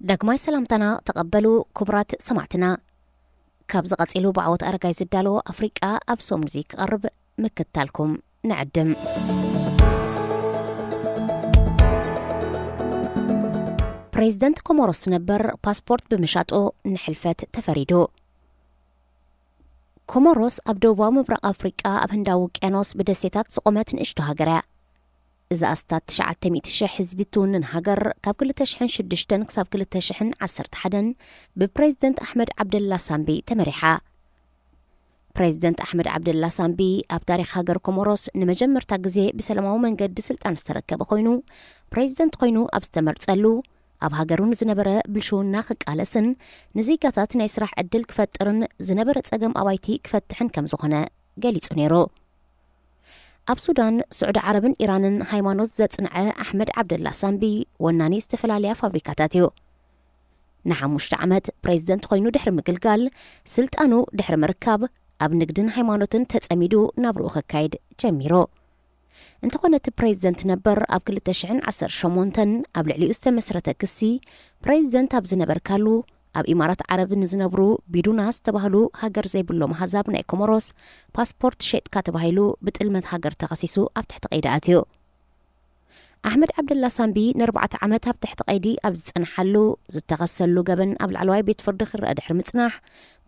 ዳግማይ ሰላምታና ተቐበሉ ክቡራት ሰማዕትና። ካብዚ ቀጺሉ ብዓወት ኣረጋይ ዝዳለዎ ኣፍሪቃ ኣብ ሰሙን እዚ ክቐርብ ምክታልኩም ንዕድም። ፕሬዝደንት ኮሞሮስ ነበር ፓስፖርት ብምሻጡ ንሕልፈት ተፈሪዱ። ኮሞሮስ ኣብ ደቡባዊ ምብራቕ ኣፍሪቃ ኣብ ህንዳዊ ውቅያኖስ ብደሴታት ዝቖመት ንእሽቶ ሃገር እያ። እዛ ኣስታት ትሽዓተ ሚእቲ ሽሕ ህዝቢ እትውንን ሃገር ካብ ክልተ ሽሕን ሽዱሽተን ክሳብ ክልተ ሽሕን ዓሰርተ ሓደን ብፕሬዝደንት ኣሕመድ ዓብደላ ሳምቢ ተመሪሓ። ፕሬዝደንት ኣሕመድ ዓብደላ ሳምቢ ኣብ ታሪኽ ሃገር ኮሞሮስ ንመጀመርታ ግዜ ብሰላማዊ መንገዲ ስልጣን ዝተረከበ ኮይኑ፣ ፕሬዝደንት ኮይኑ ኣብ ዝተመርጸሉ፣ ኣብ ሃገሩ ንዝነበረ ብልሽውና ክቃለስን ንዜጋታት ናይ ስራሕ ዕድል ክፈጥርን ዝነበረ ጸገም ኣባይቲ ክፈትሕን ከም ዝኾነ ገሊጹ ነይሩ። ኣብ ሱዳን፣ ስዑዲ ዓረብን ኢራንን ሃይማኖት ዘጽንዐ ኣሕመድ ዓብደላ ሳምቢ ወናኒ ዝተፈላለያ ፋብሪካታት እዩ። ንሓሙሽተ ዓመት ፕሬዝደንት ኮይኑ ድሕሪ ምግልጋል፣ ስልጣኑ ድሕሪ ምርካብ፣ ኣብ ንግድን ሃይማኖትን ተጸሚዱ ናብርኡ ከካይድ ጀሚሩ። እንተኾነ እቲ ፕሬዝደንት ነበር ኣብ ክልተ ሽሕን ዓሰርተ ሸሞንተን ኣብ ልዕሊኡ ዝተመስረተ ክሲ፣ ፕሬዝደንት ኣብ ዝነበርካሉ ኣብ ኢማራት ዓረብ ንዝነብሩ ቢዱና ዝተባህሉ ሃገር ዘይብሎም ኣህዛብ ናይ ኮሞሮስ ፓስፖርት ሸጥካ ተባሂሉ ብጥልመት ሃገር ተኸሲሱ ኣብ ትሕቲ ቀይዲ ኣትዩ። ኣሕመድ ዓብደላ ሳምቢ ንኣርባዕተ ዓመት ኣብ ትሕቲ ቀይዲ ኣብ ዝጸንሓሉ፣ ዝተኸሰሉ ገበን ኣብ ላዕለዋይ ቤት ፍርዲ ክረአ ድሕሪ ምጽናሕ፣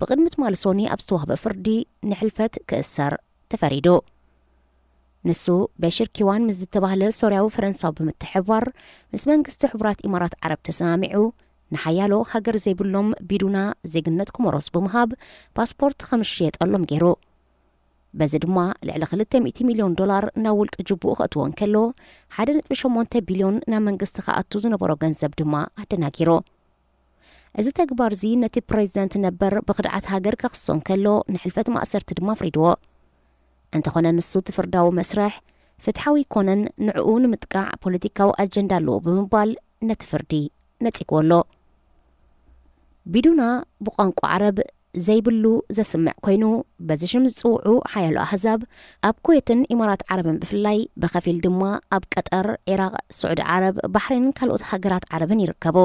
ብቕድሚ ትማሊ ሰኑይ ኣብ ዝተዋህበ ፍርዲ ንሕልፈት ክእሰር ተፈሪዱ። ንሱ፣ በሽር ኪዋን ምስ ዝተባህለ ሶርያዊ ፈረንሳዊ ብምትሕብባር፣ ምስ መንግስቲ ሕቡራት ኢማራት ዓረብ ተሰማሚዑ፣ ንሓያሎ ሃገር ዘይብሎም ቢዱና ዜግነት ኮሞሮስ ብምሃብ ፓስፖርት ከም ዝሽየጠሎም ገይሩ። በዚ ድማ ልዕሊ ክልተ ሚእቲ ሚልዮን ዶላር ናብ ውልቂ ጅቡኡ ከእትዎ እንከሎ፣ ሓደ ነጥቢ ሸሞንተ ቢልዮን ናብ መንግስቲ ክኣቱ ዝነበሮ ገንዘብ ድማ ኣደናጊሩ። እዚ ተግባር እዚ ነቲ ፕሬዝደንት ነበር ብኽድዓት ሃገር ከኽሶ እንከሎ፣ ንሕልፈት ማእሰርቲ ድማ ኣፍሪድዎ። እንተኾነ ንሱ እቲ ፍርዳዊ መስርሕ ፍትሓዊ ኣይኮነን፣ ንዕኡ ንምጥቃዕ ፖለቲካዊ ኣጀንዳ ኣለዎ ብምባል ነቲ ፍርዲ ነጺግዎ ኣሎ። ቢዱና ብቋንቋ ዓረብ ዘይብሉ ዘስምዕ ኮይኑ፣ በዚ ሽም ዝጽውዑ ሓያሎ ኣህዛብ ኣብ ኩዌትን ኢማራት ዓረብን ብፍላይ፣ ብኸፊል ድማ ኣብ ቀጠር፣ ዒራቕ፣ ስዑዲ ዓረብ፣ ባሕሬንን ካልኦት ሃገራት ዓረብን ይርከቡ።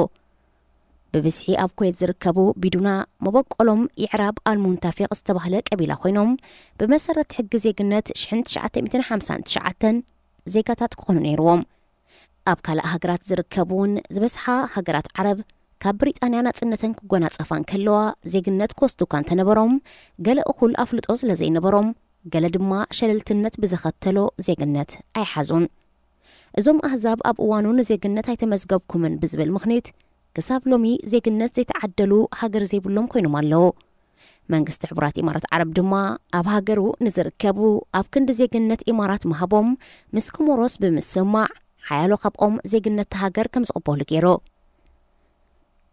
ብብዝሒ ኣብ ኩዌት ዝርከቡ ቢዱና መበቆሎም የዕራብ ኣልሙንታፊቕ ዝተባህለ ቀቢላ ኮይኖም፣ ብመሰረት ሕጊ ዜግነት ሽሕን ትሽዓተ ሚእትን ሓምሳን ትሽዓተን ዜጋታት ክኾኑ ነይርዎም። ኣብ ካልእ ሃገራት ዝርከቡ እውን ዝበዝሓ ሃገራት ዓረብ ካብ ብሪጣንያ ናጽነተን ክጎናጸፋ እንከለዋ ዜግነት ክወስዱ እኳ እንተነበሮም፣ ገለ እኹል ኣፍልጦ ስለ ዘይነበሮም፣ ገለ ድማ ሸለልትነት ብዘኸተሎ ዜግነት ኣይሓዙን። እዞም ኣህዛብ ኣብ እዋኑ ንዜግነት ኣይተመዝገብኩምን ብዝብል ምኽኒት ክሳብ ሎሚ ዜግነት ዘይተዓደሉ ሃገር ዘይብሎም ኮይኖም ኣለዉ። መንግስቲ ሕቡራት ኢማራት ዓረብ ድማ ኣብ ሃገሩ ንዝርከቡ ኣብ ክንዲ ዜግነት ኢማራት ምሃቦም ምስ ኮሞሮስ ብምስማዕ ሓያሎ ካብኦም ዜግነት እታ ሃገር ከም ዝቕበሉ ገይሩ።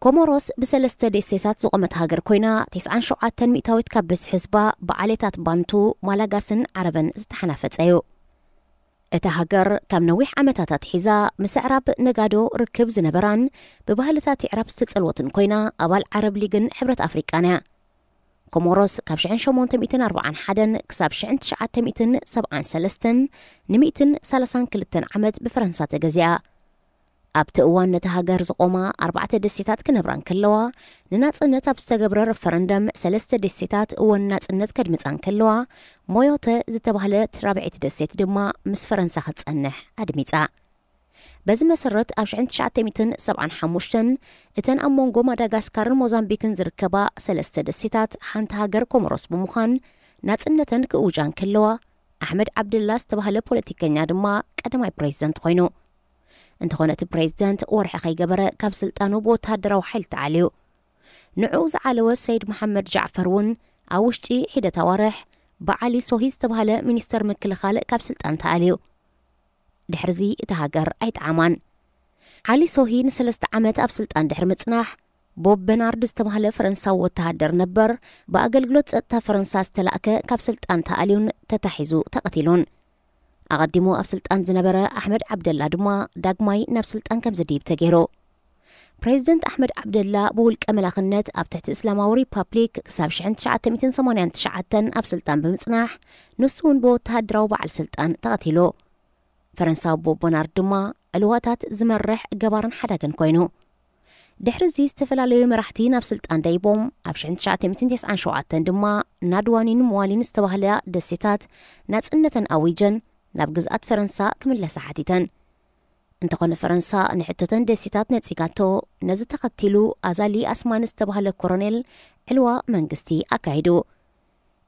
ኮሞሮስ ብሰለስተ ደሴታት ዝቖመት ሃገር ኮይና፣ ተስዓን ሸውዓተን ሚእታዊት ካብ ብዝሒ ህዝባ ብዓሌታት ባንቱ፣ ማላጋስን ዓረብን ዝተሓናፈጸ እዩ። እታ ሃገር ካብ ነዊሕ ዓመታት ኣትሒዛ ምስ ኣዕራብ ነጋዶ ርክብ ዝነበራን ብባህልታት የዕራብ ዝተጸልወትን ኮይና፣ ኣባል ዓረብ ሊግን ሕብረት ኣፍሪቃን እያ። ኮሞሮስ ካብ ሽሕን ሸሞንተ ሚእትን ኣርባዓን ሓደን ክሳብ ሽሕን ትሽዓተ ሚእትን ሰብዓን ሰለስተን ንሚእትን ሰላሳን ክልተን ዓመት ብፈረንሳ ተገዚኣ። ኣብቲ እዋን ነቲ ሃገር ዝቖማ ኣርባዕተ ደሴታት ክነብራ እንከለዋ፣ ንናጽነት ኣብ ዝተገብረ ረፈረንደም ሰለስተ ደሴታት እወን ናጽነት ከድምጻ እንከለዋ፣ ሞዮተ ዝተባህለት ራብዐይቲ ደሴት ድማ ምስ ፈረንሳ ክትጸንሕ ኣድሚጻ። በዚ መሰረት ኣብ ሽሕን ትሽዓተ ሚእትን ሰብዓን ሓሙሽተን እተን ኣብ መንጎ ማዳጋስካርን ሞዛምቢክን ዝርከባ ሰለስተ ደሴታት ሓንቲ ሃገር ኮሞሮስ ብምዃን ናጽነተን ክእውጃ እንከለዋ፣ ኣሕመድ ዓብደላ ዝተባህለ ፖለቲከኛ ድማ ቀዳማይ ፕሬዝደንት ኮይኑ። እንተኾነ እቲ ፕሬዝደንት ወርሒ ከይገበረ ካብ ስልጣኑ ብወተሃደራዊ ሓይሊ ተዓልዩ። ንዕኡ ዝዓለወ ሰይድ መሓመድ ጃዕፈር እውን ኣብ ውሽጢ ሒደት ኣዋርሕ ብዓሊ ሶሂ ዝተባህለ ሚኒስተር ምክልኻል ካብ ስልጣን ተኣልዩ። ድሕርዚ እታ ሃገር ኣይጠዓማን። ዓሊ ሶሂ ንሰለስተ ዓመት ኣብ ስልጣን ድሕሪ ምጽናሕ፣ ቦብ በናርድ ዝተባህለ ፈረንሳዊ ወተሃደር ነበር ብኣገልግሎት ጸጥታ ፈረንሳ ዝተላእከ ካብ ስልጣን ተኣልዩን ተታሒዙ ተቐቲሉን። ኣቐዲሙ ኣብ ስልጣን ዝነበረ ኣሕመድ ዓብደላ ድማ ዳግማይ ናብ ስልጣን ከም ዝድይብ ተገይሩ። ፕሬዚደንት ኣሕመድ ዓብደላ ብውልቀ መላኽነት ኣብ ትሕቲ እስላማዊ ሪፓብሊክ ክሳብ ሽሕን ትሽዓተ ሚእትን ሰማንያን ትሽዓተን ኣብ ስልጣን ብምጽናሕ፣ ንሱ እውን ብወተሃደራዊ በዓል ስልጣን ተቐቲሉ። ፈረንሳዊ ቦብ ቦናርድ ድማ ዕልዋታት ዝመርሕ ገባርን ሓዳግን ኮይኑ። ድሕሪ እዚ ዝተፈላለዩ መራሕቲ ናብ ስልጣን ደይቦም፣ ኣብ ሽሕን ትሽዓተ ሚእትን ተስዓን ሸውዓተን ድማ ናድዋኒን መዋሊን ዝተባህላ ደሴታት ናጽነተን ኣዊጀን ናብ ግዝኣት ፈረንሳ ክምለሳ ሓቲተን። እንተኾነ ፈረንሳ ንሕቶተን ደሴታት ነጺጋቶ። ነዚ ተኸቲሉ ኣዛሊ ኣስማኒ ዝተባህለ ኮሮኔል ዕልዋ መንግስቲ ኣካይዱ።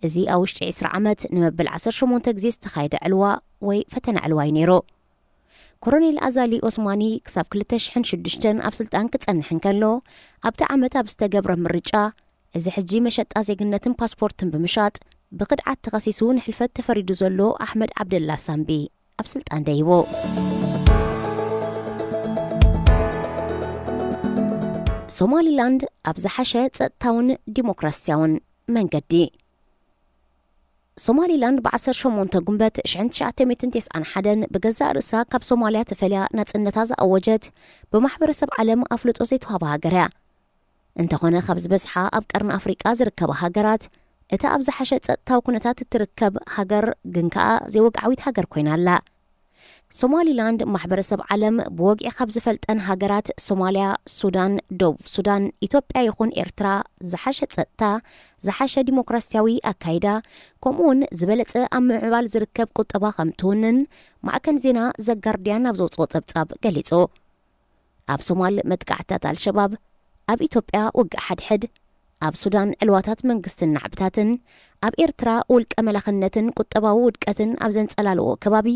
እዚ ኣብ ውሽጢ ዕስራ ዓመት ንመበል ዓሰርተ ሸሞንተ ግዜ ዝተኻየደ ዕልዋ ወይ ፈተና ዕልዋ እዩ ነይሩ። ኮሮኔል ኣዛሊ ኦስማኒ ክሳብ ክልተ ሽሕን ሽዱሽተን ኣብ ስልጣን ክጸንሕ እንከሎ፣ ኣብቲ ዓመት ኣብ ዝተገብረ ምርጫ፣ እዚ ሕጂ መሸጣ ዜግነትን ፓስፖርትን ብምሻጥ ብኽድዓት ተኸሲሱ ንሕልፈት ተፈሪዱ ዘሎ ኣሕመድ ዓብደላ ሳምቢ ኣብ ስልጣን ደይቡ። ሶማሊላንድ ኣብ ዝሓሸ ጸጥታውን ዲሞክራሲያውን መንገዲ። ሶማሊላንድ ብ ዓሰርተ ሸሞንተ ጉንበት ሽሕን ትሽዓተ ሚእትን ተስዓን ሓደን ብገዛእ ርእሳ ካብ ሶማልያ ተፈልያ ናጽነታ ዝኣወጀት፣ ብማሕበረሰብ ዓለም ኣፍልጦ ዘይተዋህባ ሃገር እያ። እንተኾነ፣ ካብ ዝበዝሓ ኣብ ቀርኒ ኣፍሪቃ ዝርከባ ሃገራት፣ እታ ኣብ ዝሓሸ ጸጥታዊ ኩነታት እትርከብ ሃገር ግን ከኣ ዘይወግዓዊት ሃገር ኮይና ኣላ። ሶማሊላንድ ማሕበረሰብ ዓለም ብወግዒ ካብ ዝፈልጠን ሃገራት ሶማልያ፣ ሱዳን፣ ደቡብ ሱዳን፣ ኢትዮጵያ ይኹን ኤርትራ ዝሓሸ ጸጥታ፣ ዝሓሸ ዲሞክራሲያዊ ኣካይዳ፣ ከምኡውን ዝበለጸ ኣብ ምዕባል ዝርከብ ቁጠባ ከም ትውንን ማዕከን ዜና ዘጋርድያን ኣብ ዘውጽኦ ጸብጻብ ገሊጹ። ኣብ ሶማል መጥቃዕትታት ኣልሸባብ፣ ኣብ ኢትዮጵያ ውግእ ሓድሕድ፣ ኣብ ሱዳን ዕልዋታት መንግስትን ናዕብታትን፣ ኣብ ኤርትራ ውልቀ መላኽነትን ቁጠባዊ ውድቀትን ኣብ ዘንጸላልዎ ከባቢ፣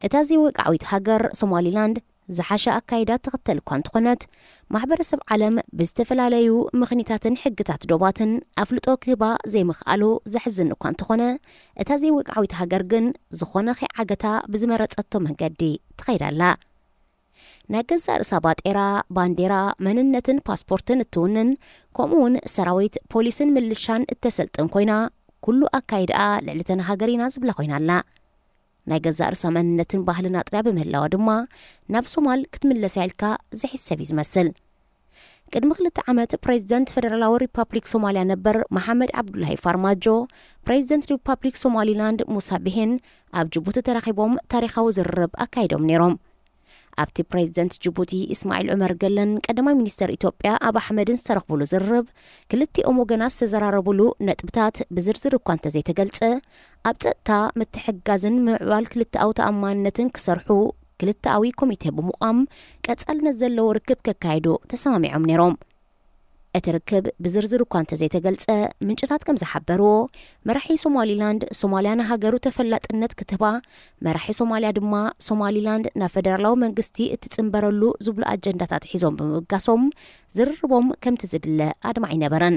እታ ዘይወግዓዊት ሃገር ሶማሊላንድ ዝሓሸ ኣካይዳ ትኽተል እኳ እንተኾነት፣ ማሕበረሰብ ዓለም ብዝተፈላለዩ ምኽኒታትን ሕግታት ዶባትን ኣፍልጦ ክህባ ዘይምኽኣሉ ዘሕዝን እኳ እንተኾነ፣ እታ ዘይወግዓዊት ሃገር ግን ዝኾነ ከይዓገታ ብዝመረጸቶ መንገዲ ትኸይድ ኣላ። ናይ ገዛእ ርእሳ ባጤራ፣ ባንዴራ፣ መንነትን ፓስፖርትን እትውንን፣ ከምኡውን ሰራዊት፣ ፖሊስን ምልሻን እተሰልጥን ኮይና፣ ኩሉ ኣካይድኣ ልዕሊ ተን ሃገር ኢና ዝብላ ኮይና ኣላ። ናይ ገዛእ ርእሳ መንነትን ባህልን ኣጥርያ ብምህላዋ ድማ፣ ናብ ሶማል ክትምለስ ኢልካ ዝሕሰብ እዩ ዝመስል። ቅድሚ ክልተ ዓመት ፕሬዚደንት ፈደራላዊ ሪፓብሊክ ሶማልያ ነበር መሓመድ ዓብዱላሂ ፋርማጆ፣ ፕሬዚደንት ሪፓብሊክ ሶማሊላንድ ሙሳ ቢሄን ኣብ ጅቡቲ ተራኺቦም ታሪኻዊ ዝርርብ ኣካይዶም ነይሮም። ኣብቲ ፕሬዚደንት ጅቡቲ እስማዒል ዑመር ገለን ቀዳማይ ሚኒስተር ኢትዮጵያ ኣብ ኣሕመድን ዝተረኽቡሉ ዝርርብ፣ ክልቲኦም ወገናት ዝተዘራረቡሉ ነጥብታት ብዝርዝር እኳ እንተዘይተገልጸ፣ ኣብ ጸጥታ፣ ምትሕግጋዝን ምምዕባል ክልተኣዊ ተኣማንነትን ክሰርሑ ክልተኣዊ ኮሚቴ ብምቋም ቀጻልነት ዘለዎ ርክብ ከካይዱ ተሰማሚዖም ነይሮም። እቲ ርክብ ብዝርዝር እኳ እንተዘይተገልጸ፣ ምንጭታት ከም ዝሓበርዎ፣ መራሒ ሶማሊላንድ ሶማልያ ንሃገሩ ተፈላጥነት ክትህባ፣ መራሒ ሶማልያ ድማ ሶማሊላንድ ናብ ፈደራላዊ መንግስቲ እትጽንበረሉ ዝብሉ ኣጀንዳታት ሒዞም ብምብጋሶም፣ ዝርርቦም ከምቲ ዝድለ ኣድማዒ ኣይነበረን።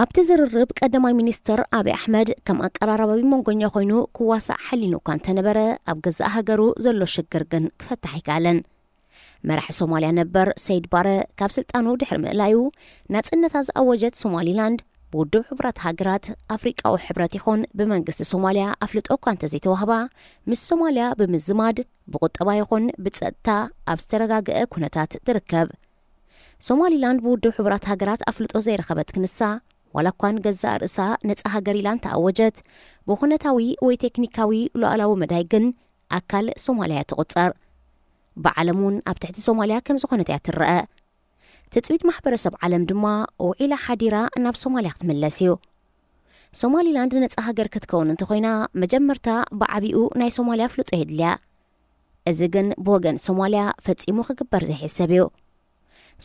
ኣብቲ ዝርርብ ቀዳማይ ሚኒስተር ኣብይ ኣሕመድ ከም ኣቀራራባዊ መንጎኛ ኮይኑ ክዋሳእ ሓሊኑ እኳ እንተነበረ፣ ኣብ ገዛእ ሃገሩ ዘሎ ሽግር ግን ክፈታሕ ኣይከኣለን። መራሒ ሶማልያ ነበር ሰይድ ባረ ካብ ስልጣኑ ድሕሪ ምእላዩ፣ ናጽነታ ዝኣወጀት ሶማሊላንድ ብውድብ ሕቡራት ሃገራት፣ ኣፍሪቃዊ ሕብረት ይኹን ብመንግስቲ ሶማልያ ኣፍልጦ እኳ እንተዘይተዋህባ፣ ምስ ሶማልያ ብምዝማድ ብቁጠባ ይኹን ብጸጥታ ኣብ ዝተረጋገአ ኩነታት ትርከብ። ሶማሊላንድ ብውድብ ሕቡራት ሃገራት ኣፍልጦ ዘይረኸበት ክንሳ፣ ዋላ እኳ ንገዛእ ርእሳ ነጻ ሃገር ኢላ እንተኣወጀት፣ ብኹነታዊ ወይ ቴክኒካዊ ሉዓላዊ መዳይ ግን ኣካል ሶማልያ እያ ትቑጸር። ብዓለም እውን ኣብ ትሕቲ ሶማልያ ከም ዝኾነት እያ ትረአ። ትጽቢት ማሕበረሰብ ዓለም ድማ ውዒላ ሓዲራ ናብ ሶማልያ ክትምለስ እዩ። ሶማሊላንድ ነጻ ሃገር ክትከውን እንተኾይና፣ መጀመርታ ብዓቢኡ ናይ ሶማልያ ኣፍልጦ የድልያ። እዚ ግን ብወገን ሶማልያ ፈጺሙ ክግበር ዘይሕሰብ እዩ።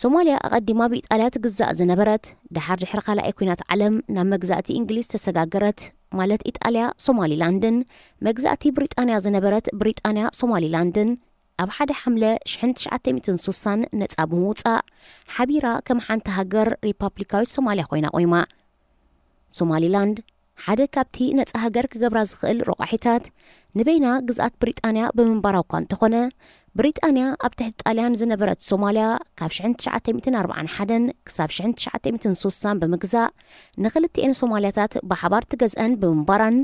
ሶማልያ ኣቐዲማ ብኢጣልያ ትግዛእ ዝነበረት፣ ደሓር ድሕሪ ካልኣይ ኲናት ዓለም ናብ መግዛእቲ እንግሊዝ ተሰጋገረት፣ ማለት ኢጣልያ ሶማሊላንድን፣ መግዛእቲ ብሪጣንያ ዝነበረት ብሪጣንያ ሶማሊላንድን፣ ኣብ ሓደ ሓምለ ሽሕን ትሽዓተ ሚእትን ሱሳን ነጻ ብምውጻእ፣ ሓቢራ ከም ሓንቲ ሃገር ሪፓብሊካዊት ሶማልያ ኮይና ቆይማ። ሶማሊላንድ ሓደ ካብቲ ነጻ ሃገር ክገብራ ዝኽእል ረቋሒታት፣ ንበይና ግዝኣት ብሪጣንያ ብምንባራ እኳ እንተኾነ፣ ብሪጣንያ ኣብ ትሕቲ ጣልያን ዝነበረት ሶማልያ፣ ካብ ሽሕን ትሽዓተ ሚእትን ኣርብዓን ሓደን ክሳብ ሽሕን ትሽዓተ ሚእትን ሱሳን ብምግዛእ፣ ንኽልቲኤን ሶማልያታት ብሓባር ትገዝአን ብምንባራን፣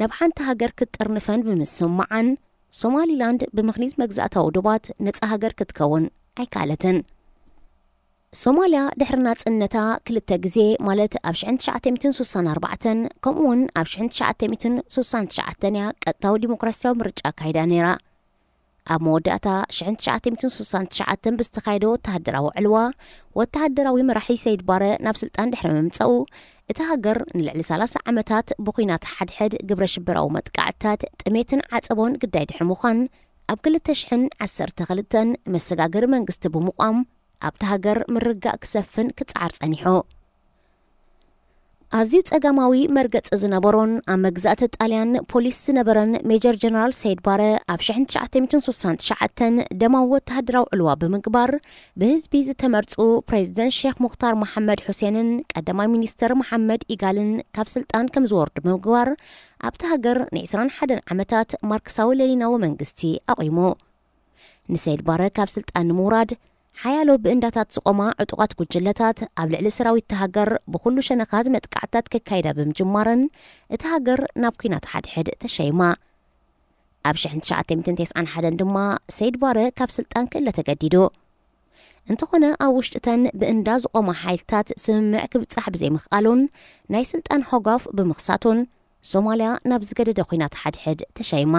ናብ ሓንቲ ሃገር ክትጥርንፈን ብምስምማዓን፣ ሶማሊላንድ ብምኽኒት መግዛእታዊ ዶባት ነጻ ሃገር ክትከውን ኣይከኣለትን። ሶማልያ ድሕሪ ናጽነታ ክልተ ግዜ፣ ማለት ኣብ ሽሕን ትሽዓተ ሚእትን ሱሳን ኣርባዕተን ከምኡውን ኣብ ሽሕን ትሽዓተ ሚእትን ሱሳን ትሽዓተን እያ ቀጥታዊ ዲሞክራሲያዊ ምርጫ ኣካይዳ ነይራ። ኣብ መወዳእታ ሽሕን ትሽዓተ ሚእትን ስሳን ትሽዓተን ብዝተኻየደ ወተሃደራዊ ዕልዋ፣ ወተሃደራዊ መራሒ ሰይድ ባረ ናብ ስልጣን ድሕሪ ምምጻኡ፣ እታ ሃገር ንልዕሊ ሰላሳ ዓመታት ብኲናት ሓድሕድ፣ ግብረ ሽበራዊ መጥቃዕትታት፣ ጥሜትን ዓጸቦን ግዳይ ድሕሪ ምዃን፣ ኣብ ክልተ ሽሕን ዓሰርተ ክልተን መሰጋገሪ መንግስቲ ብምቋም፣ ኣብታ ሃገር ምርግጋእ ክሰፍን ክጸዓር ጸኒሑ። ኣዝዩ ጸጋማዊ መርገጺ ዝነበሮን ኣብ መግዛእቲ ጣልያን ፖሊስ ዝነበረን ሜጀር ጀነራል ሰይድ ባረ፣ ኣብ ሽሕን ትሽዓተ ሚእትን ስሳን ትሽዓተን ደማዊ ወተሃደራዊ ዕልዋ ብምግባር፣ ብህዝቢ ዝተመርጹ ፕሬዚደንት ሼክ ሙኽታር መሓመድ ሑሴንን ቀዳማይ ሚኒስተር መሓመድ ኢጋልን ካብ ስልጣን ከም ዝወርዱ ብምግባር፣ ኣብታ ሃገር ንዒስራን ሓደን ዓመታት ማርክሳዊ ሌኒናዊ መንግስቲ ኣቑሙ። ንሰይድ ባረ ካብ ስልጣን ንምውራድ፣ ሓያሎ ብእንዳታት ዝቖማ ዕጡቓት ጉጅለታት ኣብ ልዕሊ ሰራዊት እታ ሃገር ብኹሉ ሸነኻት መጥቃዕትታት ከካይዳ ብምጅማረን፣ እታ ሃገር ናብ ኲናት ሓድሕድ ተሸይማ። ኣብ ሽሕን ትሽዓተ ሚእትን ተስዓን ሓደን ድማ ሰይድ ባረ ካብ ስልጣን ክእለ ተገዲዱ። እንተኾነ፣ ኣብ ውሽጢ እተን ብእንዳ ዝቖማ ሓይልታት ስምምዕ ክብጻሕ ብዘይምኽኣሉን ናይ ስልጣን ሆጓፍ ብምኽሳቱን፣ ሶማልያ ናብ ዝገደደ ኲናት ሓድሕድ ተሸይማ።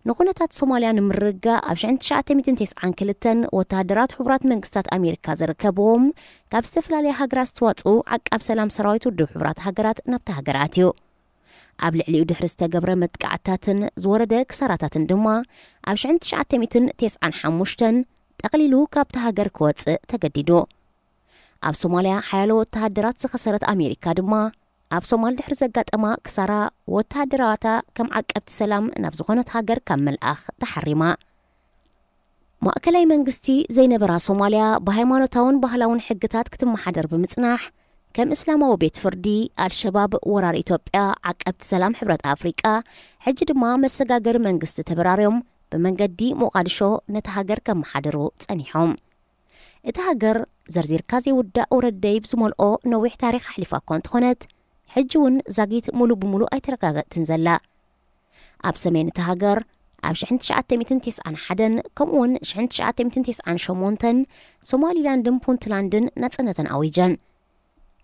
ንኹነታት ሶማልያ ንምርግጋእ፣ ኣብ ሽሕን ትሽዓተ ሚእትን ተስዓን ክልተን ወተሃደራት ሕቡራት መንግስታት ኣሜሪካ ዝርከብዎም፣ ካብ ዝተፈላለያ ሃገራት ዝተዋጽኡ ዓቃብ ሰላም ሰራዊት ውድብ ሕቡራት ሃገራት ናብታ ሃገር ኣትዩ። ኣብ ልዕሊኡ ድሕሪ ዝተገብረ መጥቃዕትታትን ዝወረደ ክሳራታትን ድማ፣ ኣብ ሽሕን ትሽዓተ ሚእትን ተስዓን ሓሙሽተን ጠቕሊሉ ካብታ ሃገር ክወጽእ ተገዲዱ። ኣብ ሶማልያ ሓያሎ ወተሃደራት ዝኸሰረት ኣሜሪካ ድማ፣ ኣብ ሶማል ድሕሪ ዘጋጠማ ክሳራ፣ ወተሃደራታ ከም ዓቀብቲ ሰላም ናብ ዝኾነት ሃገር ካብ ምልኣኽ ተሓሪማ። ማእከላይ መንግስቲ ዘይነበራ ሶማልያ፣ ብሃይማኖታውን ባህላውን ሕግታት ክትመሓደር ብምጽናሕ፣ ከም እስላማዊ ቤት ፍርዲ፣ ኣልሸባብ፣ ወራር ኢትዮጵያ፣ ዓቀብቲ ሰላም ሕብረት ኣፍሪቃ፣ ሕጂ ድማ መሰጋገሪ መንግስቲ ተበራርዮም ብመንገዲ ሞቓድሾ ነታ ሃገር ከመሓድሩ ጸኒሖም። እታ ሃገር ዘርዚርካ ዘይውዳእ ውረድ ደይብ ዝመልኦ ነዊሕ ታሪኽ ኣሕሊፋ እኳ እንተኾነት፣ ሕጂ እውን ዛጊት ሙሉ ብሙሉ ኣይተረጋገጥትን ዘላ። ኣብ ሰሜን እታ ሃገር፣ ኣብ ሽሕን ትሽዓተ ሚእትን ተስዓን ሓደን ከምኡውን ሽሕን ትሽዓተ ሚእትን ተስዓን ሸሞንተን ሶማሊላንድን ፑንትላንድን ናጽነተን ኣዊጀን።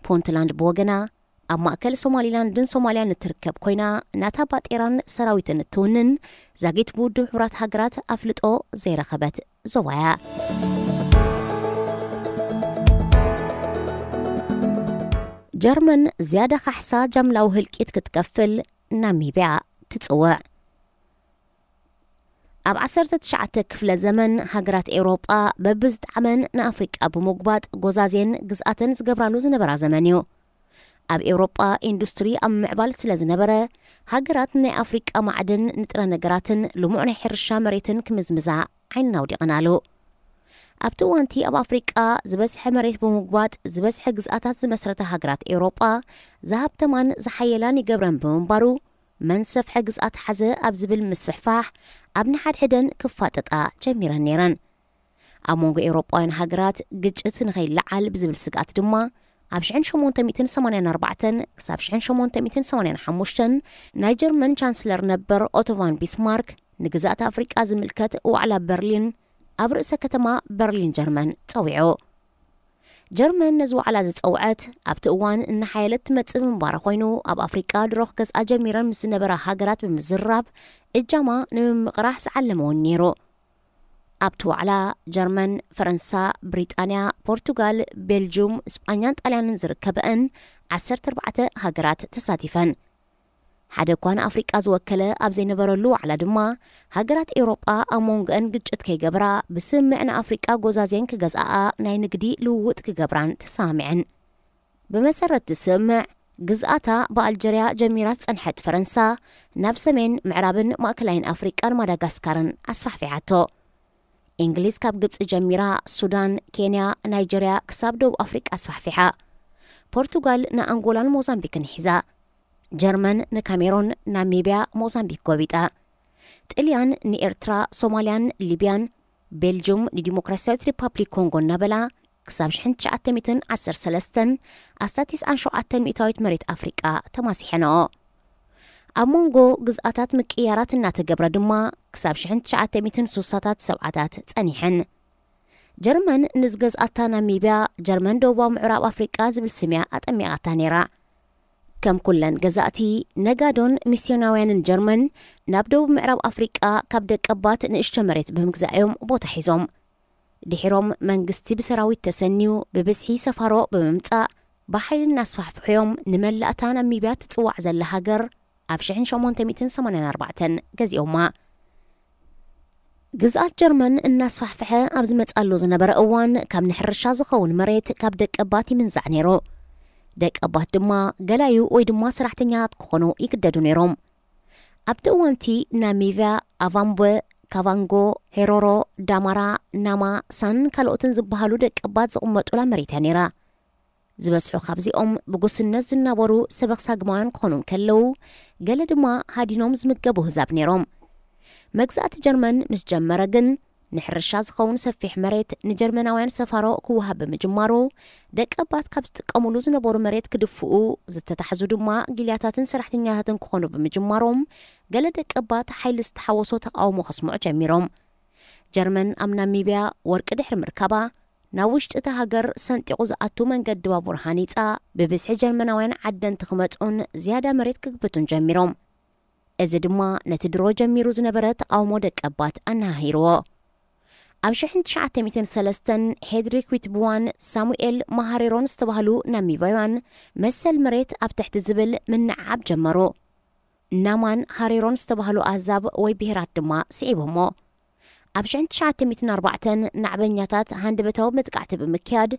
ፑንትላንድ ብወገና፣ ኣብ ማእከል ሶማሊላንድን ሶማልያን እትርከብ ኮይና፣ ናታ ባጤራን ሰራዊትን እትውንን፣ ዛጊት ብውድብ ሕቡራት ሃገራት ኣፍልጦ ዘይረኸበት ዞባ እያ። ጀርመን ዝያዳ ካሕሳ ጃምላዊ ህልቂት ክትከፍል ናሚብያ ትጽውዕ። ኣብ ዓሰርተ ትሽዓተ ክፍለ ዘመን፣ ሃገራት ኤውሮጳ በብዝጠዓመን ንኣፍሪቃ ብምጉባጥ ጎዛዜን ግዝኣተን ዝገብራሉ ዝነበራ ዘመን እዩ። ኣብ ኤውሮጳ ኢንዱስትሪ ኣብ ምዕባል ስለ ዝነበረ፣ ሃገራት ናይ ኣፍሪቃ ማዕድን፣ ንጥረ ነገራትን ልሙዕ ናይ ሕርሻ መሬትን ክምዝምዛ ዓይነን ኣውዲቐናሉ። ኣብቲ እዋንቲ ኣብ ኣፍሪቃ ዝበዝሐ መሬት ብምጉባጥ ዝበዝሐ ግዝኣታት ዝመስረታ ሃገራት ኤውሮጳ ዝሃብተማን ዝሓየላን ይገብረን ብምንባሩ፣ መን ሰፍሐ ግዝኣት ሓዘ ኣብ ዝብል ምስፍሕፋሕ ኣብ ንሓድሕደን ክፋጠጣ ጀሚረን ነይረን። ኣብ መንጎ ኤውሮጳውያን ሃገራት ግጭት ንኸይለዓል ብዝብል ስግኣት ድማ፣ ኣብ ሽሕን ሸሞንተ ሚእትን ሰማንያን ኣርባዕተን ክሳብ ሽሕን ሸሞንተ ሚእትን ሰማንያን ሓሙሽተን ናይ ጀርመን ቻንስለር ነበር ኦቶ ቫን ቢስማርክ ንግዝኣት ኣፍሪቃ ዝምልከት ዋዕላ በርሊን ኣብ ርእሰ ከተማ በርሊን ጀርመን ጸዊዑ። ጀርመን ነዚ ዋዕላ ዝጸውዐት ኣብቲ እዋን እናሓየለት ትመጽእ ብምንባራ ኮይኑ፣ ኣብ ኣፍሪቃ ድሮ ክገዝኣ ጀሚረን ምስ ዝነበራ ሃገራት ብምዝርራብ እጃማ ንምምቕራሕ ዝዓለመ እውን ነይሩ። ኣብቲ ዋዕላ ጀርመን፣ ፈረንሳ፣ ብሪጣንያ፣ ፖርቱጋል፣ ቤልጁም፣ ስጳኛን ጣልያንን ዝርከበአን ዓሰርተ ኣርባዕተ ሃገራት ተሳቲፈን። ሓደ እኳ ንኣፍሪቃ ዝወከለ ኣብ ዘይነበረሉ ዋዕላ ድማ፣ ሃገራት ኤውሮጳ ኣብ መንጎአን ግጭት ከይገብራ፣ ብስምምዕ ንኣፍሪቃ ጎዛዜን ክገዝኣኣ ናይ ንግዲ ልውውጥ ክገብራን ተሰማሚዐን። ብመሰረት እቲ ስምምዕ፣ ግዝኣታ ብኣልጀርያ ጀሚራ ዝጸንሐት ፈረንሳ፣ ናብ ሰሜን፣ ምዕራብን ማእከላይን ኣፍሪቃን ማዳጋስካርን ኣስፋሕፊሓቶ። እንግሊዝ ካብ ግብጺ ጀሚራ፣ ሱዳን፣ ኬንያ፣ ናይጀርያ ክሳብ ደቡብ ኣፍሪቃ ኣስፋሕፊሓ። ፖርቱጋል ንኣንጎላን ሞዛምቢክን ሒዛ። ጀርመን ንካሜሮን፣ ናሚብያ፣ ሞዛምቢክ ጎቢጣ። ጥልያን ንኤርትራ፣ ሶማልያን ሊብያን፣ ቤልጁም ንዲሞክራሲያዊት ሪፓብሊክ ኮንጎ እናበላ፣ ክሳብ ሽሕን ትሽዓተ ሚእትን ዓሰርተ ሰለስተን ኣስታት ተስዓን ሸውዓተን ሚእታዊት መሬት ኣፍሪቃ ተማሲሐንኦ። ኣብ መንጎ ግዝኣታት ምቅያራት እናተገብረ ድማ፣ ክሳብ ሽሕን ትሽዓተ ሚእትን ስሳታት ሰብዓታት ጸኒሐን። ጀርመን ንዝገዝኣታ ናሚብያ፣ ጀርመን ደቡባዊ ምዕራብ ኣፍሪቃ ዝብል ስምያ ኣጠሚቓታ ነይራ። ከም ኩለን ገዛእቲ፣ ነጋዶን ሚስዮናውያንን ጀርመን ናብ ደቡብ ምዕራብ ኣፍሪቃ ካብ ደቀባት ንእሽቶ መሬት ብምግዛእ እዮም ቦታ ሒዞም። ድሒሮም መንግስቲ ብሰራዊት ተሰንዩ ብብዝሒ ሰፋሮ ብምምጻእ ብሓይሊ እናስፋሕፍሑዮም ንመላእታ ናሚብያ ትጽዋዕ ዘላ ሃገር ኣብ ሽሕን ሸሞንተ ሚእትን ሰማንያን ኣርባዕተን ገዚኦማ። ግዝኣት ጀርመን እናስፋሕፍሐ ኣብ ዝመጻሉ ዝነበረ እዋን ካብ ንሕርሻ ዝኸውን መሬት ካብ ደቀባት ይምንዛዕ ነይሩ። ደቀባት ድማ ገላዩ ወይ ድማ ሰራሕተኛታት ክኾኑ ይግደዱ ነይሮም። ኣብቲ እዋንቲ ናሚብያ ኣቫምቦ፣ ካቫንጎ፣ ሄሮሮ፣ ዳማራ፣ ናማ፣ ሳን ካልኦትን ዝበሃሉ ደቀባት ዝቕመጡላ መሬት እያ ነይራ። ዝበዝሑ ካብዚኦም ብጉስነት ዝናበሩ ሰበኽ ሳግማውያን ክኾኑ እንከለዉ፣ ገለ ድማ ሃዲኖም ዝምገቡ ህዛብ ነይሮም። መግዛእቲ ጀርመን ምስ ጀመረ ግን ንሕርሻ ዝኸውን ሰፊሕ መሬት ንጀርመናውያን ሰፋሮ ክወሃብ ብምጅማሩ፣ ደቀባት ካብ ዝጥቀሙሉ ዝነበሩ መሬት ክድፍኡ፣ ዝተታሕዙ ድማ ጊልያታትን ሰራሕተኛታትን ክኾኑ ብምጅማሮም፣ ገለ ደቀባት ሓይሊ ዝተሓወሶ ተቃውሞ ከስምዑ ጀሚሮም። ጀርመን ኣብ ናሚብያ ወርቂ ድሕሪ ምርካባ፣ ናብ ውሽጢ እታ ሃገር ሰንጢቑ ዝኣቱ መንገዲ ባቡር ሃኒጻ፣ ብብዝሒ ጀርመናውያን ዓደንቲ ክመጹን ዝያዳ መሬት ክግብቱን ጀሚሮም። እዚ ድማ ነቲ ድሮ ጀሚሩ ዝነበረ ተቃውሞ ደቀባት ኣነሃሂርዎ። ኣብ ሽሕን ትሽዓተ ሚእትን ሰለስተን ሄድሪክ ዊትብዋን ሳሙኤል ማሃሬሮን ዝተባህሉ ናሚባውያን መሰል መሬት ኣብ ትሕቲ ዝብል ምንዓብ ጀመሩ። ናማን ሃሬሮን ዝተባህሉ ኣህዛብ ወይ ብሄራት ድማ ስዒቦሞ። ኣብ ሽሕን ትሽዓተ ሚእትን ኣርባዕተን ናዕበኛታት ሃንደበታዊ መጥቃዕቲ ብምክያድ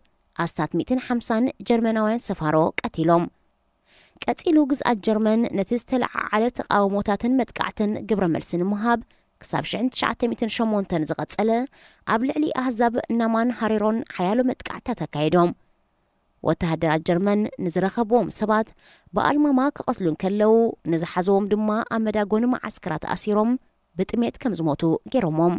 ኣስታት ሚእትን ሓምሳን ጀርመናውያን ሰፋሮ ቀቲሎም። ቀጺሉ ግዝኣት ጀርመን ነቲ ዝተለዓዓለ ተቃውሞታትን መጥቃዕትን ግብረ መልሲ ንምሃብ ክሳብ ሽሕን ትሽዓተ ሚእትን ሸሞንተን ዝቐጸለ ኣብ ልዕሊ ኣህዛብ ናማን ሃሬሮን ሓያሎ መጥቃዕትታት ኣካይዶም። ወተሃደራት ጀርመን ንዝረኸብዎም ሰባት ብኣልማማ ክቐትሉ እንከለዉ፣ ንዝሓዝዎም ድማ ኣብ መዳጎኒ መዓስከራት ኣሲሮም ብጥሜት ከም ዝሞቱ ገይሮሞም።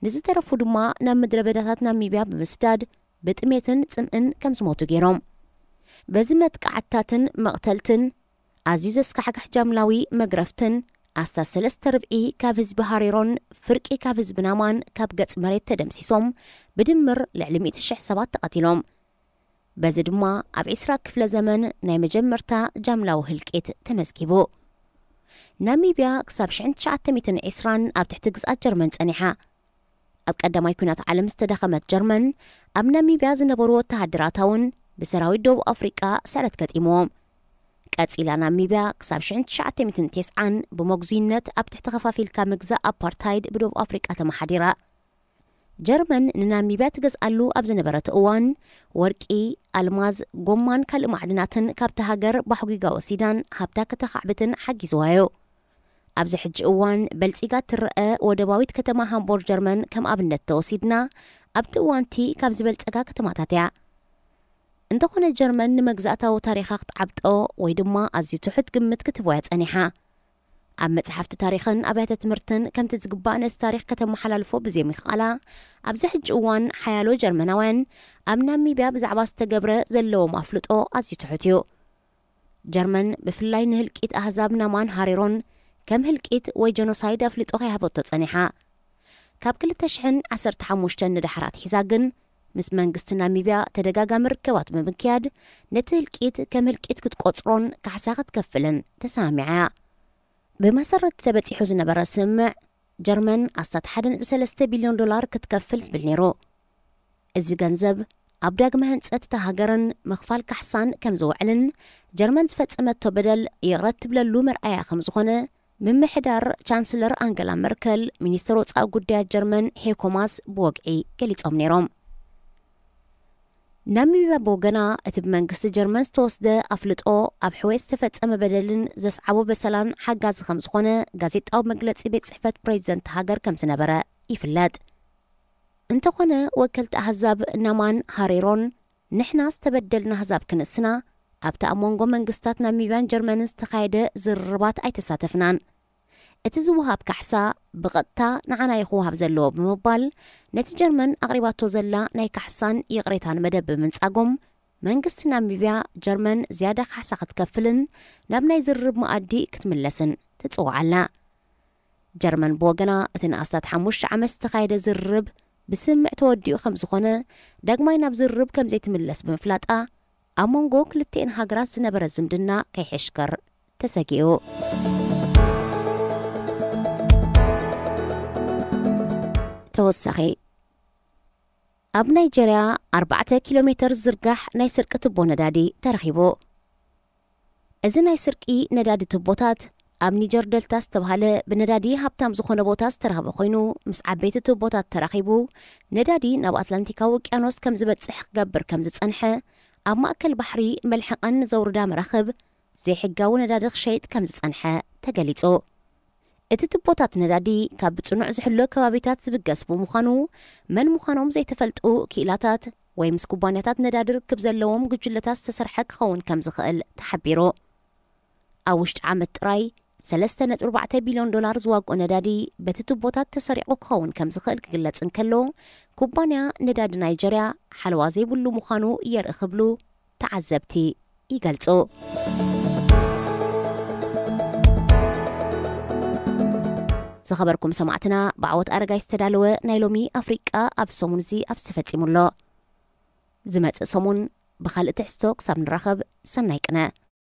ንዝተረፉ ድማ ናብ ምድረ በዳታት ናሚብያ ብምስዳድ ብጥሜትን ጽምእን ከም ዝሞቱ ገይሮም። በዚ መጥቃዕትታትን መቕተልትን ኣዝዩ ዘስካሕክሕ ጃምላዊ መግረፍትን ኣስታት ሰለስተ ርብዒ ካብ ህዝቢ ሃሬሮን ፍርቂ ካብ ህዝቢ ናማን ካብ ገጽ መሬት ተደምሲሶም፣ ብድምር ልዕሊ ሚእቲ ሽሕ ሰባት ተቐቲሎም። በዚ ድማ ኣብ ዒስራ ክፍለ ዘመን ናይ መጀመርታ ጃምላዊ ህልቂት ተመዝጊቡ። ናሚብያ ክሳብ ሽሕን ትሽዓተ ሚእትን ዕስራን ኣብ ትሕቲ ግዝኣት ጀርመን ጸኒሓ። ኣብ ቀዳማይ ኲናት ዓለም ዝተዳኸመት ጀርመን፣ ኣብ ናሚብያ ዝነበሩ ወተሃደራታ እውን ብሰራዊት ደቡብ ኣፍሪቃ ስዕረት ገጢምዎም። ቀጺላ ናሚብያ ክሳብ ሽሕን ትሽዓተ ሚእትን ተስዓን ብመጉዙይነት ኣብ ትሕቲ ከፋፊልካ ምግዛእ ኣፓርታይድ ብደቡብ ኣፍሪቃ ተመሓዲራ። ጀርመን ንናሚብያ ትገዝኣሉ ኣብ ዝነበረቶ እዋን፣ ወርቂ፣ ኣልማዝ፣ ጎማን ካልእ ማዕድናትን ካብታ ሃገር ባሕጒጋ ወሲዳን ሃብታ ከተኻዕብትን ሓጊዝዋዮ። ኣብዚ ሕጂ እዋን በልጺጋ ትረአ ወደባዊት ከተማ ሃምቦርግ ጀርመን ከም ኣብነት ተወሲድና፣ ኣብቲ እዋንቲ ካብ ዝበልጸጋ ከተማታት እያ። እንተኾነ ጀርመን ንመግዛእታዊ ታሪኻ ክትዓብጦ ወይ ድማ ኣዝዩ ትሑት ግምት ክትህቦ እያ ጸኒሓ። ኣብ መጽሓፍቲ ታሪኽን ኣብያተ ትምህርትን ከምቲ ዝግባእ ነቲ ታሪኽ ከተመሓላልፎ ብዘይምኽኣላ፣ ኣብዚ ሕጂ እዋን ሓያሎ ጀርመናውያን ኣብ ናሚብያ ብዛዕባ ዝተገብረ ዘለዎም ኣፍልጦ ኣዝዩ ትሑት እዩ። ጀርመን ብፍላይ ንህልቂት ኣህዛብ ናማን ሃሬሮን ከም ህልቂት ወይ ጀኖሳይድ ኣፍልጦ ከይሃበቶ ጸኒሓ። ካብ ክልተ ሽሕን ዓሰርተ ሓሙሽተን ንዳሕር ኣትሒዛ ግን፣ ምስ መንግስቲ ናሚብያ ተደጋጋሚ ርክባት ብምክያድ፣ ነቲ ህልቂት ከም ህልቂት ክትቆጽሮን ካሕሳ ክትከፍልን ተሰማሚዓ እያ። ብመሰረት ተበጺሑ ዝነበረ ስምምዕ፣ ጀርመን ኣስታት ሓደ ነጥቢ ሰለስተ ቢልዮን ዶላር ክትከፍል ዝብል ነይሩ። እዚ ገንዘብ ኣብ ዳግመ ህንጸት እታ ሃገርን ምኽፋል ካሕሳን ከም ዝውዕልን፣ ጀርመን ዝፈጸመቶ በደል ይቕረ ትብለሉ መርኣያ ከም ዝኾነ፣ ምምሕዳር ቻንስለር ኣንገላ መርከል፣ ሚኒስትር ወጻኢ ጉዳያት ጀርመን ሄኮ ማስ ብወግዒ ገሊጾም ነይሮም። ናሚብያ ብወገና፣ እቲ ብመንግስቲ ጀርመን ዝተወስደ ኣፍልጦ ኣብ ሕወየት ዝተፈጸመ በደልን ዘስዓቦ በሰላን ሓጋዚ ከም ዝኾነ ጋዜጣዊ መግለጺ ቤት ጽሕፈት ፕሬዚደንት ሃገር ከም ዝነበረ ይፍለጥ። እንተኾነ፣ ወከልቲ ኣህዛብ ናማን ሃሬሮን፣ ንሕና ዝተበደልና ኣህዛብ ክንስና፣ ኣብቲ ኣብ መንጎ መንግስታት ናሚብያን ጀርመንን ዝተኻየደ ዝርርባት ኣይተሳተፍናን። እቲ ዝወሃብ ካሕሳ ብቐጥታ ንዓና እዩ ክወሃብ ዘለዎ ብምባል፣ ነቲ ጀርመን ኣቕሪባቶ ዘላ ናይ ካሕሳን ይቕሬታን መደብ ብምንጻጎም፣ መንግስቲ ናሚብያ ጀርመን ዝያዳ ካሕሳ ክትከፍልን ናብ ናይ ዝርርብ መኣዲ ክትምለስን ትጽውዕ ኣላ። ጀርመን ብወገና፣ እቲ ንኣስታት ሓሙሽተ ዓመት ዝተኻየደ ዝርርብ ብስምምዕ ተወዲኡ ከም ዝኾነ፣ ዳግማይ ናብ ዝርርብ ከም ዘይትምለስ ብምፍላጣ፣ ኣብ መንጎ ክልቲኤን ሃገራት ዝነበረ ዝምድና ከይሕሽከር ተሰጊኡ። ተወሳኺ፣ ኣብ ናይጀርያ ኣርባዕተ ኪሎ ሜተር ዝርጋሕ ናይ ስርቂ ትቦ ነዳዲ ተረኺቡ። እዚ ናይ ስርቂ ነዳዲ ትቦታት ኣብ ኒጀር ደልታ ዝተባህለ ብነዳዲ ሃብታም ዝኾነ ቦታ ዝተረኸበ ኮይኑ፣ ምስ ዓበይቲ ትቦታት ተራኺቡ ነዳዲ ናብ ኣትላንቲካዊ ውቅያኖስ ከም ዝበጽሕ ክገብር ከም ዝጸንሐ ኣብ ማእከል ባሕሪ መልሕቐን ዘውርዳ መራኽብ ዘይሕጋዊ ነዳዲ ክሸይጥ ከም ዝጸንሐ ተገሊጹ። እቲ ትቦታት ነዳዲ ካብ ብጽኑዕ ዝሕሎ ከባቢታት ዝብገስ ብምዃኑ፣ መን ምዃኖም ዘይተፈልጡ ክኢላታት ወይ ምስ ኩባንያታት ነዳዲ ርክብ ዘለዎም ጉጅለታት ዝተሰርሐ ክኸውን ከም ዝኽእል ተሓቢሩ። ኣብ ውሽጢ ዓመት ጥራይ ሰለስተ ነጥቢ ኣርባዕተ ቢልዮን ዶላር ዝዋግኦ ነዳዲ በቲ ትቦታት ተሰሪቑ ክኸውን ከም ዝኽእል ክግለጽ እንከሎ፣ ኩባንያ ነዳዲ ናይጀርያ ሓለዋ ዘይብሉ ምዃኑ የርኢ ክብሉ ተዓዘብቲ ይገልጹ። ዝኸበርኩም ሰማዕትና፣ ብዓወት ኣረጋይ ዝተዳለወ ናይ ሎሚ ኣፍሪቃ ኣብ ሰሙን እዚ ኣብዚ ተፈጺሙ ኣሎ። ዝመጽእ ሰሙን ብኻልእ ትሕዝቶ ክሳብ ንራኸብ፣ ሰናይ ቅነ።